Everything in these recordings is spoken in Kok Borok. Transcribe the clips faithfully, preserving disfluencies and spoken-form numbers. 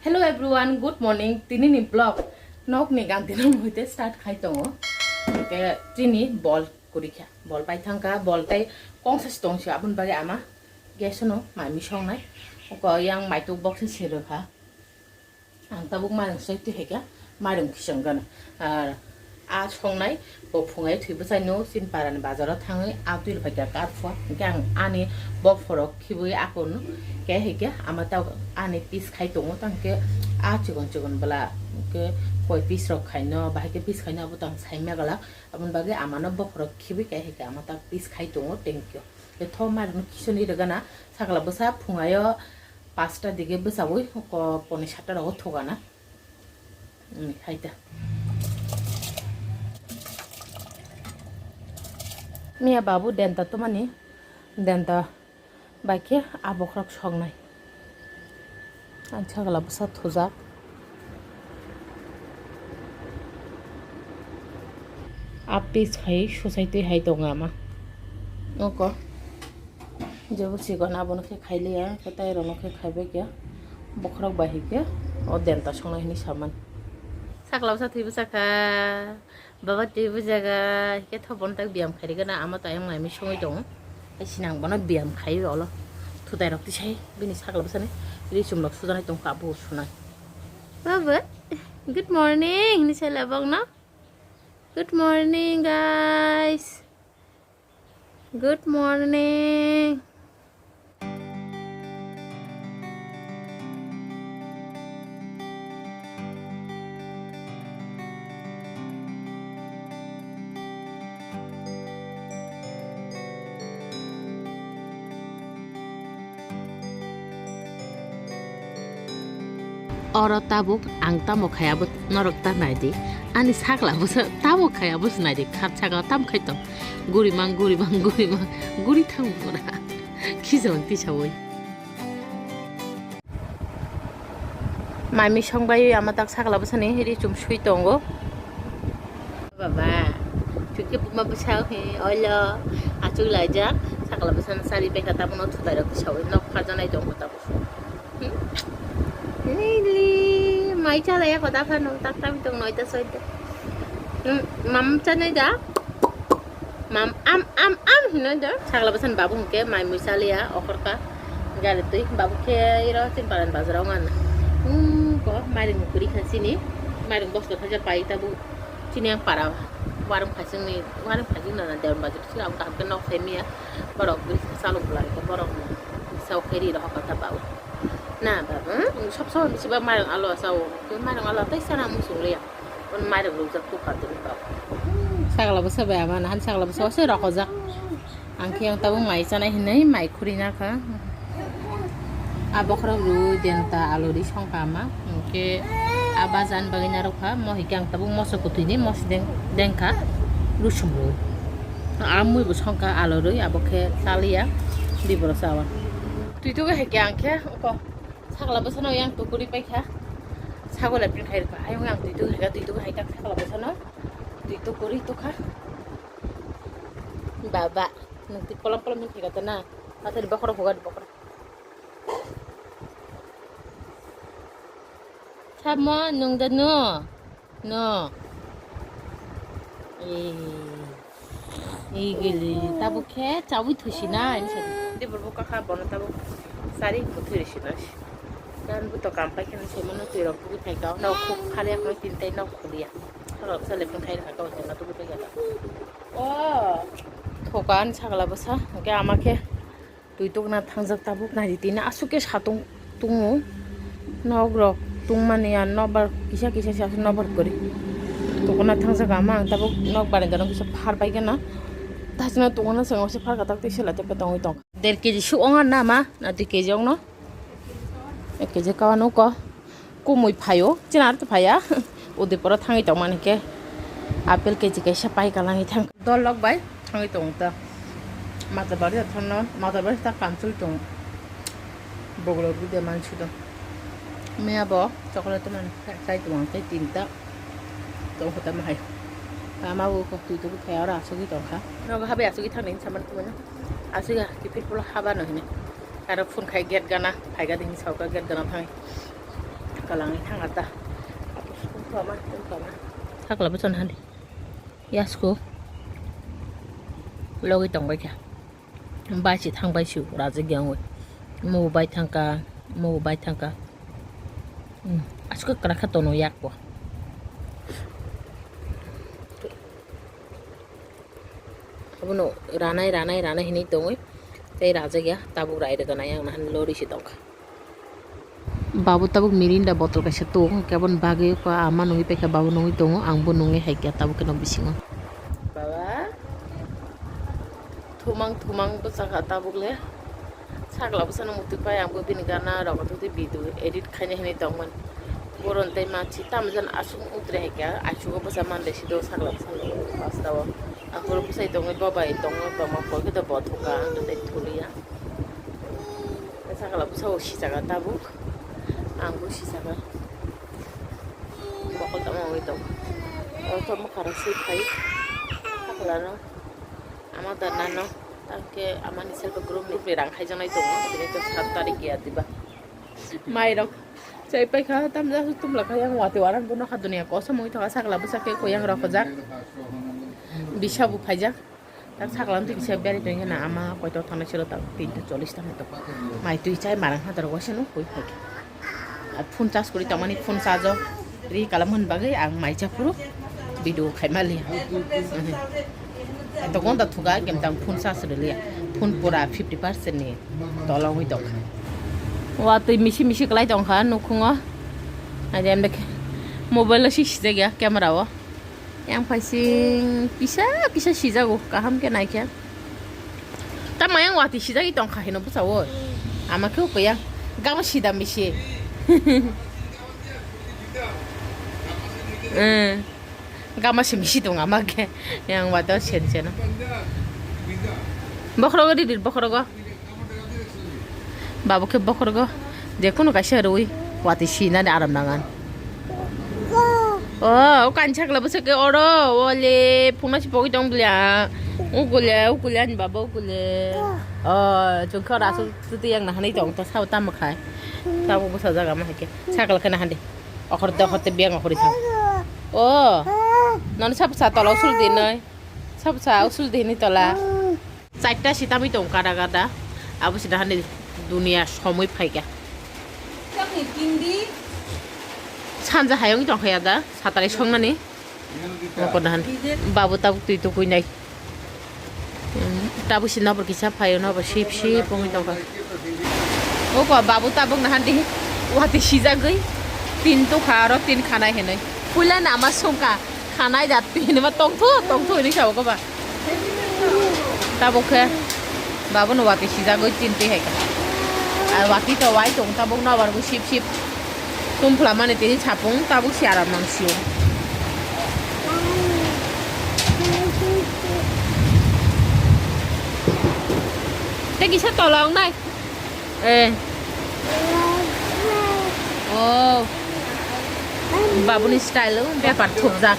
Hello everyone, good morning. Tini ni vlog nok ni ganti no muite start khai tongo. Ke tini bol kurikha, bol pai thangka, bol tai kongsa si tong si aboni bagwi ama gas no mai mi songnai. Ko yang maituk box si rwkha. Ang tabuk mairung soi twi hai khe mairung khisang gana. Ar a songnai bo phungai thwi bwsai no chini parani bazaro thangwi a twi rwphai kha kar phua. Hinkhe ang ani bopho rok khibwi akon khe hai khe ama ta ani piece khai tongo tang khe a chikon chikon bwla khe koi piece rok khaino bahai khe piece khaino abo tang sai megala. Aboni bagwi amano bopho rok khibwi khe hai khe ama ta piece khai tongo thank you. Khe tho mairung khisoni rwgana sakla bwsa phungaio. Pasta dige bwchawi ko poni satta rogo thogana. Hai ta. Miya babu denta tomani denta bai khe a bokhorok soknai. Ang sakla bwsa thujak. A piece khai susai twi hai tongo ama. Noko. Jebo chikon abono khe khailiya, khe tai rokno khe khaibai khe bokhorok bai hai khe o denta songnai hinwi saman. Sakla bwsa thwi bwsa kha, baba thwi bwsa kha, khe thopon tak biyam khairigana ama to ayang mai mi songwi tongo. Hai sinang bono biyam khai olo. Thutai rok tisai bini sakla bwsani ri chum rok sujanai tong kha bo sunai. Baba, good morning hinwi sai labok no. Good morning guys. Good morning. Oro tabuk ang tamo khai abo norok ta nai di. Ani sakla bwsa tamo khai abo se nai di. Khat sakla tam khai tong. Guri mang, guri mang, guri mang, guri thang pura. Khijong tisawi. Mami song bai ama tak sakla bwsani ri chum sui tongo. Baba, chukhe buma bwsa he, olo, achuk laijak, sakla bwsani sari beka tamono thutai rok tisawi nok phajanai tongo tamo. Nili, mai chalaya koda phano, tak tam tong noita soita. Hmm, mam chanai da? Mam, am, am, am hinoi da? Sakla bwsani babu hwnkhe mai mui chaliya, okhorka. Gari twi, babu khe iro chin paran bazar o ngan. Hmm, ko mairing mukuri kha chini. Mairing bosla kha ja pai tabu. Chini ang para warung phaichingni, warung phaiching nana Dewan Bazar si ang kaham khe nok phaimiya. Borok bwrwi khe chalok bwlai khe borok ni sao khe ri rw hokha ta babu. Na babu, hmm? Sob sob bisi ba mairung alo sao. Khe mairung alo tei sana muchung liya. On mairung rukjak kukha tini babu. Sagla bwsa bai ama nahan sagla bwsa se rokojak. Ang khe ang tabuk mai chanai hinwi mai khuri na kha. A bokhorok rw denta alori songkha ama. Hwnkhe a bajan bagwi narwkha. Mo hwnkhe ang tabuk moso kwthwini moso deng, dengkha. Rusum rw. A mui bo songkha alorwi abo khe chaliya. Biboro chawa. Twi tugwi hwnkhe ang khe uko sakla bwsano yang tukuri paikha. Sagole pin khai rwkha. Ayung ang twi tugwi hwnkhe twi tugwi hai tak sakla bwsano. Twi tukuri tukha. Baba, nung twi polam polam hin khaika ta na? Atani bokhorok hugar bokhorok. Samo nung da no? No. Eh. Ei gili, tabuk khe chawi thusi na, ini sadi. Di burbu kakha bono tabuk sari buthui risi na. Dan buto kam pai khe na semano twi rok bugui thai ka. Nok khuk khali akoi tin tai nok khulia. Salok sale pun khai rwkha kau tengka tubu tengka ta. Oh. Thokan sagla bwsa, hwnkhe ama khe twi tokna thangjak tabuk naidi tini aswk khe satung tungo. Nok rok tungmani ya nokbar kisa kisa se aswk nokbar kwrwi. Tokna thangjak ama ang tabuk nok barenda no kisa phar bai gana. Tachina tokna swngo se phar katak tei sela tepe tongwi tong. Der kg suk ong na ma na dui kg ong no. Ek kg kawa nuko. Kumui phaio, chini aro phaiya. Udaipuro thangwi tongmani khe apple kg kaisa pai kalangwi thang. Dol lok bai thangwi tongo ta. Matabari thangno, Matabari ta kamchwlwi tongo. Bogolor bide mansudo. Miya bo chocolate man chai tongo tei tinta. Tong kota mahai. Ama bo kok twi twi thai aro asugwi tongkha. Nogo habai asugwi thangni saman tumano. Asugwi kiphil pulo haba no hini. Aro phone khai gate gana, phaiga dini sauka gate gana thangwi. Kalangwi thang ata. Tungthoma, tungthoma. Sakla bwsano hani. Yasko. Logwi tongbaikha. Bai si thangbai si rajak yang oi. Mo bai thangka, mo bai thangka. Hmm. Asko kwrakha tono yakbo. Abono ranai, ranai, ranai hinwi tongwi. Tei rajak ya, tabuk rai rwgana yang nahan lori si tongkha. Babu tabuk mirinda botol kaisa tung, khe aboni bagwi khe ama nungwi paikha, babu nungwi tongo, ang bo nungwi hai khe tabuk khe nok bisingo. Baba, thumang thumang bwchakha tabuk le. Sakla bwsano muktwi pai, ang bo bini gana rok tei video edit khaina hinwi tongmani. Boron tei machi tamjani aswk mutre hai khe, achugo bwsa mande sido sakla bwsano pasta o. Aphuru bwsai tongwi bo bai tongma tongma pore khe bo thwkha, ang tei thuliya. Sakla bwsa o sijak tabuk. Ang bo sijak. Bokol tamo wngwi tong. O to mokharok swi khai. Sakla no. Ama da nano. Tangke amani self group ni rang khaijaknai tongo. Tini to sat tarik ya diba. Mairok. Chai paikha tamja tumla kha yang wati waran bono kha dunia kosom wngwi thokha sakla bwsa khe koyang rok hojak. Bisa bo phaijak. Tak saklang twi kisa beri tongkhe na ama koito thana siro tak tinta chollish thana to. Mai twi chai marang ha daro waisa no koi phai. A phone charge kuri tongmani phone charge o ri kalam hwn bagwi ang mai cha phuru video khai mali. To gonta thuga kem tang phone charge ri liya. Phone pura fifty percent ni tolong wi tong. Wa twi misi misi klai tong kha nukhungo. Ai dem de mobile o si sijak ya camera o. Yang phaising kisa kisa sijago, kaham khe naikhe. Tamo yang wati sijagwi tongkha hino bwsao. Ama khe uko yang gama sidam bisi. Eh, gama simi si tong ama khe. Yang wati sen sen. Bokhrogo didir bokhrogo. Babu khe bokhorgo je kunu kaisa rwi wati sinani aram nangan. O, o kainwi sakla bwswk khe oro, ole, phunasi pogwi tong bwlya. Ukule, ukule ani baba ukule. O, chwng khe oro aswk twtwi yang nahanai tong, to sao tamo khai. Tabuk bwsa jaga ma hai khe. Sakla khe nahandi. Okhorte, okhorte biyang okhori thang. O, nono sabo sa tola usul dinoi. Sabo sa usul dinoi tola. Charta si tamwi tong kada kada. Abo si dahan ni dunia somoi phaikha. Sanja hayung tong khaya da, satrai songnani. Moko dahan. Babu tabuk twi tukui nai. Hmm, tabuk si nabor kisa phayo, nabor sip sip wngwi tongkha. Oko babu tabuk nahan di wati sijagwi tin tukha aro tin khanai hinwi. Puila nama songkha. Khanai jat hinwi ma tongthu, tongthu hinwi sao ko ba. Tabuk khe babono wati sijagwi tin twi hai kha. Ar wati to wai tong tabuk nobar bo sip sip. Tum phlamani tini sapung tabuk si aram nang sio. Tei kisa tolong nai. Eh. Oh. Babuni style o bepar thupjak.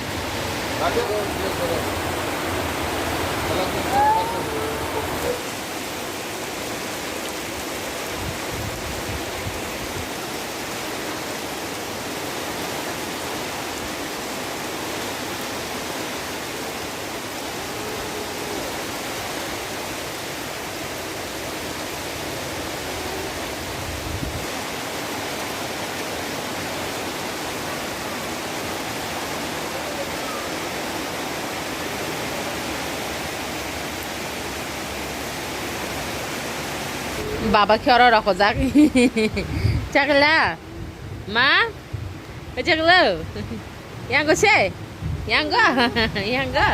Baba khe oro rokojak. Chakla? Ma? Chakla? Yang go se? Yang go? Yang go?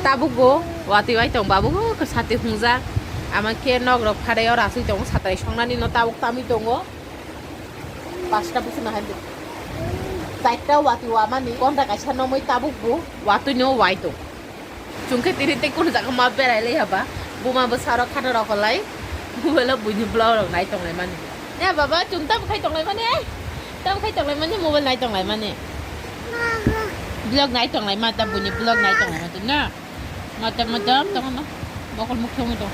Tabuk go, watwi bai tong, babu go, sati hungjak. Ama khe nok rok phadai o rasui tongo, satrai songnani no tabuk tamwi tongo. Pasta busu na hande. Chaita watwi wamani, konda kaisa nomoi tabuk bo, watwi no wai tong. Chwng khe tini tei kunu jaga ma berai lai haba. Buma bwsa rok khana rok lai. Mobile o buini vlog rok nai tong lai mani. Ne baba, chwng tam khai tong lai mani. Tam khai tong lai mani, mobile nai tong lai mani. Vlog nai tong lai ma, ta buini vlog nai tong lai ma tong na. Ma tam ma tam tong ma. Bokol muk thong tong.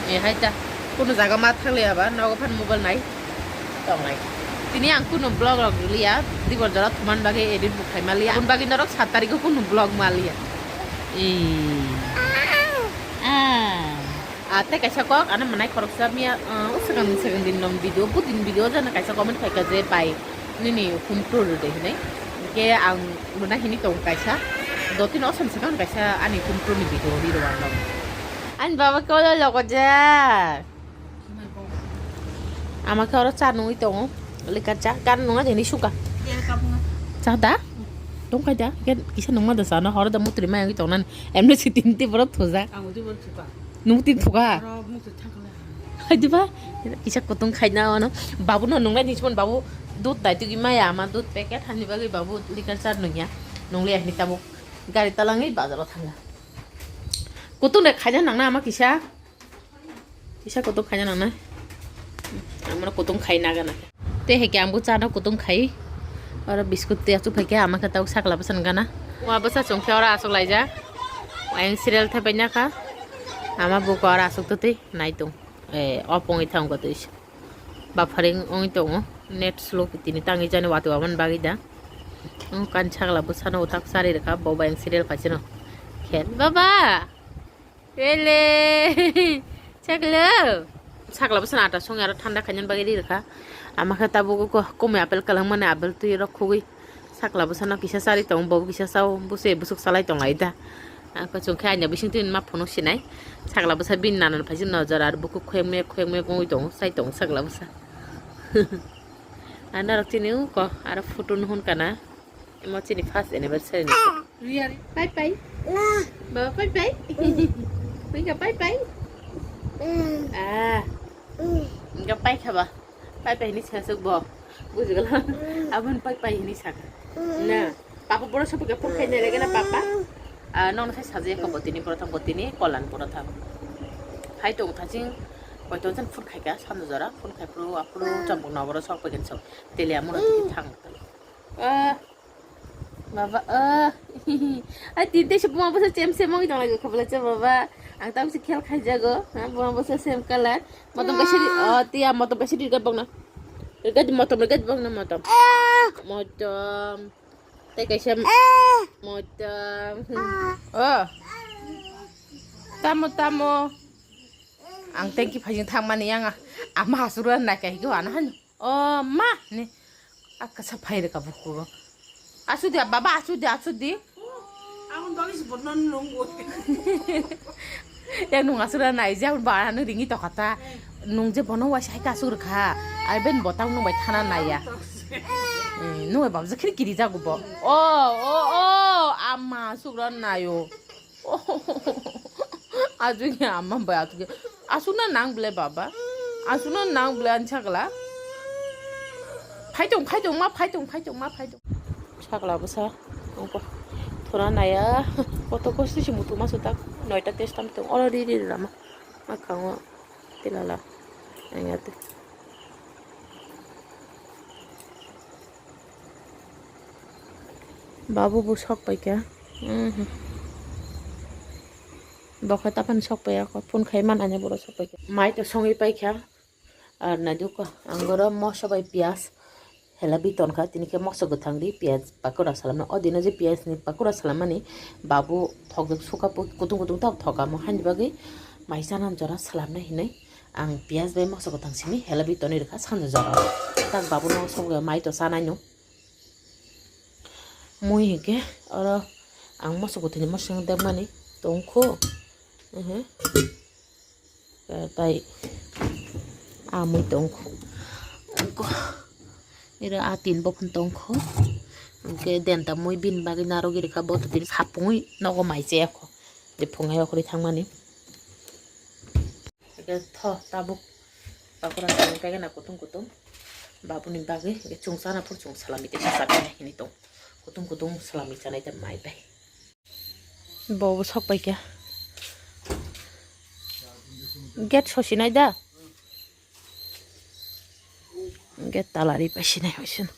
E hai ta. Kunu jaga ma thang lai haba, nogo phan mobile nai. Tongnai. Tini ang kunu vlog rok rwliya, dibor jora thuman bagwi edit bo khai maliya. Aboni bagwi norok sat tarikho kunu vlog maliya. Ee. Ah. Ah, tei kaisa kok, ano mwnai khoroksa miya, ah, o swkang, swkang din nong video, budin video jana kaisa comment khaika je pai nini hum tour rwde hinwi. Hingke ang rwna hini tongo kaisa, dotino osom swkang kaisa ani hum tour ni video ri rwang nong. Ani baba kolo logo ja. Ama khe oro cha nungwi tongo. Likar cha, gan nungna jeni suka. Cha da? Tong khai da? Kisa nungma da cha no, horo da mutri ma yangwi tongnan. Emne si tin ti borok thuja. Nung tin thuka. Hai diba? Kisa kutung khai na ono. Babu no nungnai ni chumon babu dud dai tigi maya ama dud packet hani bagwi babu likar cha nungya. Nungli ahni tabuk gari talangwi bazaro thangna. Kutung de khaina nangna ama kisa. Kisa kutung khaina nangnai. Amano kutung khai nagana. Tei hai khe ang bo chana kutung khai. Oro biscuit tei achuk phai khe ama khe tabuk sakla bwsani gana. Wa bwsa chwng khe oro achuk laijak. Ayang serial thaipai nakha. Ama buko oro achuk twtwi naitung. Eh, off wngwi thang kotwi. Buffering wngwi tongo. Net slow tini tangwi jani watwi wamani bagwi da. Wng kan sakla bwsano utak chari rwkha. Bo bayang serial paisano. Khen. Baba! Ele. Chaklo. Sakla bwsano ata songya aro thanda khainani bagwi ri rwkha. Ama khe tabuk ko komwi apple kwlwng mani apple twi rok khugwi sakla bwsano kisa chari tongo bo kisa chao bwswi bwswk salai tonglai da. Ako chwng khe aina bising twi ma phunuk sinai. Sakla bwsa bini nana phai jwk nojor aro bukhuk khuyang muyang khuyang muyang wngwi tongo chai tongo sakla bwsa. Ano rok chini uko aro photo nuhun kana. Emo chini first anniversary ni. Bye bye. Baba bye bye. Wngkha bye bye. Ah. Wngkha bye kha ba. Bye bye hini sa sok bo. Bujigala. Abon bye bye hini saka. Na. Papa boro sopo ke phone khaina lege na papa. Ah, nong sai saje ko botini prothom botini kolan prothom. Hai tong thaching. Koi tong jan phone khaika sando jora phone khai pro apro chambung na boro sok pegen sok. Tele amuna tiki thang. Ah. Baba, oh. Ai, tin tei se buma bwsa chem sem wngwi tong lai kha bwla cha baba. Ang tamo se khel khai jago. Ha, buma bwsa same color. Motom kaisa di, oh, tia motom kaisa di ga bokna. Ga di motom, ga di bokna motom. Motom. Tei kaisa motom. Oh. Tamo, tamo. Ang thank you phai jing thang mani yang ah. Ama hasura nai kai go ana han. Oh, ma, ni. Akka sa phai rwkha bukugo. Asu dia, baba, asu dia, asu di. Ang dogis bono nunggu. Ya nung asura nai je ba anu ringi to kata. Nung je bono wai sai ka asur kha. Ai ben botang nung bai thana nai ya. Hmm, nung bai babja khiri kiri jagu bo. Oh, oh, oh, ama asura nayo. Ajuni ama bai atuge. Asuna nang ble baba. Asuna nang ble an chakla. Phaitong, phaitong, ma phaitong, phaitong, ma phaitong. Chakla bwsa. Ongko. Thora naya. Koto kosti si mutu masu tak. Noita testam tong. Oro ri ri rama. Ma kango. Tilala. Ayate. Babu bo sok paikha. Mhm. Bo khe tapan sok paiya kho. Phone khai manani boro sok paikha. Mai to songwi paikha. Ar naidukha. Ang oro moso bai piyaj. Hela bi tonkha. Tini khe moso kwthang di piyaj pakora salamna. O dino je piyaj ni pakora salammani babu thokjak suka po kutung kutung tak thokamo. Haini bagwi mai chana jora salamna hinwi. Ang piyaj bai moso kwthang simi hela bi tonwi rwkha sanja jora. Tak babuno sobo mai to chanai no. Mui hinkhe oro ang moso kwthwini moso dakmani tongkho. Ehe. Tai amui tongkho. Ira a tin bophon tongkho. Hinkhe denta mui bini bagwi narwgwi rwkha bo to tini sapungwi nogo mai chaya kho. Je phungai okhorwi thangmani. Eke tho tabuk pakura tangwi paikhe na kutung kutung. Babuni bagwi eke chwng chana phuru chwng salami tei sa chakhe hini tong. Kutung kutung salami chanai ta mai bai. Bo bo sok paikha. Gate sosinai da. Gate tala ri paisinai hoisin.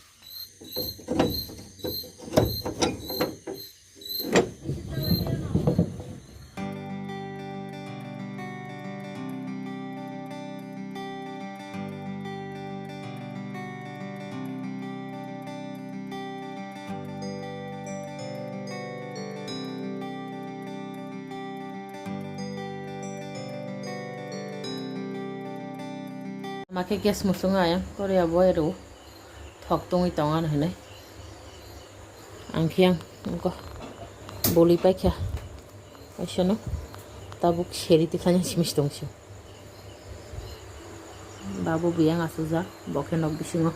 Makhe gas muchungo ayang Korea boy rw thok tungwi tongo ano hinwi. Ang khe ang wngkha boli paikha. Aisano tabuk seri tikhlanya simish tongsi. Babu biyang asujak bokhe nok bisingo.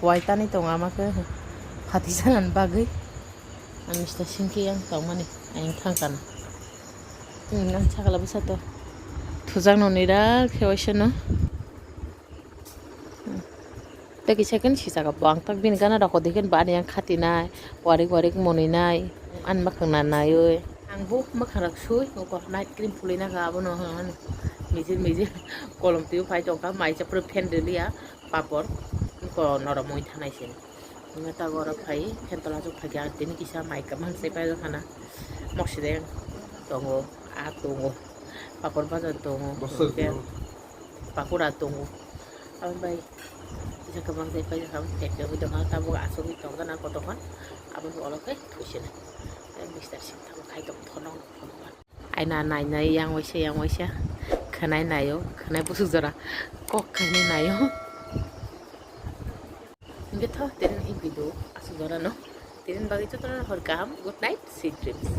Kuwai tani tongo ama khe phati sanani bagwi. Ang mista singkhe yang tongmani ayang thang kana. Hmm, ang sakala bwsa to thujak noni rak khe waisa no. Hmm. Tei kisa khe sijak bo ang tak bini gana rok dikhe ba ani yang khatinai warik warik monwi nai ani mwkhang na naiwi. Ang bo mwkhang rok sui oko night cream phulwi naga abono hwnwi mijil mijil kolom twiwi phai tongkha mai chapra fan rwliya. Papor ko norok mui thanai se. Hwnwi ta oro phai phen tola aswk phaikha, tini kisa mai kwbang se paijak khana. Moksideng tongo, a tongo, papor bajar tongo, Bwswk hwnkhe tongo. Pakura tongo. Aboni bai kisa kwbang se paijak kha, pek pek wngwi tongkha, tabuk aswk wngwi tongkha na kotokma. Aboni ulo khe thwisinai. Tei mister sing tabuk khai tong thono. Aina nai nai yang waisa yang waisa khwnai naio, khwnai busuk jora kok khainai naio. Hingke tho tini ni video asuk jora no. Tini bagwi jotono hor kaham, good night, sweet dreams.